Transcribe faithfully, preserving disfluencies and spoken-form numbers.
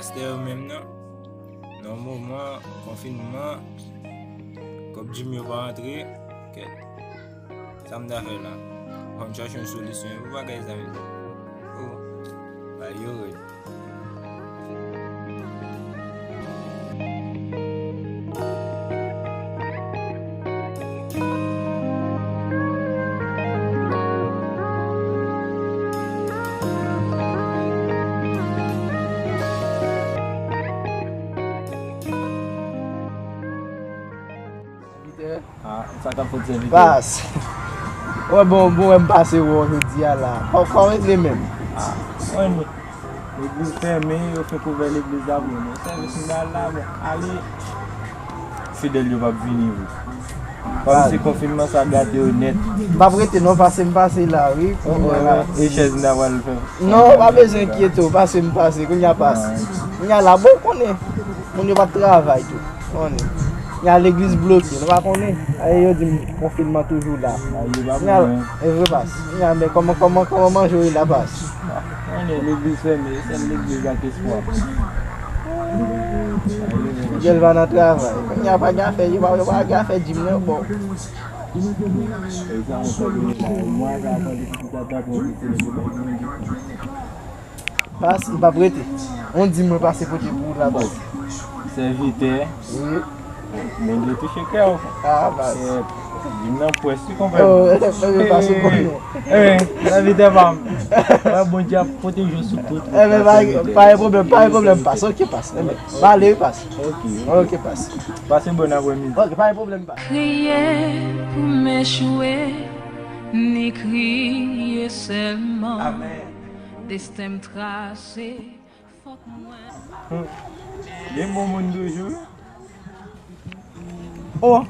Pastè yo menm nan, nan moman konfinman, kòb gym yo pa antre, kèt. Sa m ta fè la? Fò m chache yon solisyon pou bagay sa, mezanmi. Oh, bagay yo rèd. Ah, sa k ap fèt sèvitè? Pas. Wè, bon, bon, wè m pase wè w jodi a la. Kò, kò regle menm. Ah, wè, nou. Legliz fèmen, yo fenk ouvè legliz la pou nou. Sèvis m ba la, bon, ale. Fidèl yo p ap vini vre. Kòmsi konfinman sa gate yo nèt. M p ap rete non, pase m pase la, wi. Oh, oh, e chèz m ta pral fè. Non, pa bezwen enkyete w, pase m pase, kounye a pas. Kounye a la, bon, konnen. Moun yo p ap travay tou. Konnen. Nya legliz bloke, nou pa konnen. Aye, yo di m konfinman toujou la. Nya, e vre pas. Nya, men kòman, kòman, kòman manje w ye la pas? Konnen legliz fèmen, sèl legliz ak espwa. Fidèl pa nan travay. Nya pa gen afè, yo pa, yo pa gen afè gym nan, bon. Pas, m p ap rete. On di mwen pase kote pou ou la, baz. Sèvitè. Wi. Bondye touche kè w. Ah, baz. Gym nan pwès, wi, konpè. Oh, eh, eh, pase bon, non. Eh, sèvitè pa m. Mwen, Bondye ap pwoteje w sou tout wout la, sèvitè. Pa gen pwoblèm, pa gen pwoblèm, pas. Ok, pas. Eh, m ale, wi, pas. Ok. Ok, pas. Pase bòn aprèmidi. Ok, pa gen pwoblèm, pas. Kriye pou m echwe, ni kriye sèlman. Amèn. Desten m trase, fòk mwen. Hmm. Gen bon moun toujou. Oh,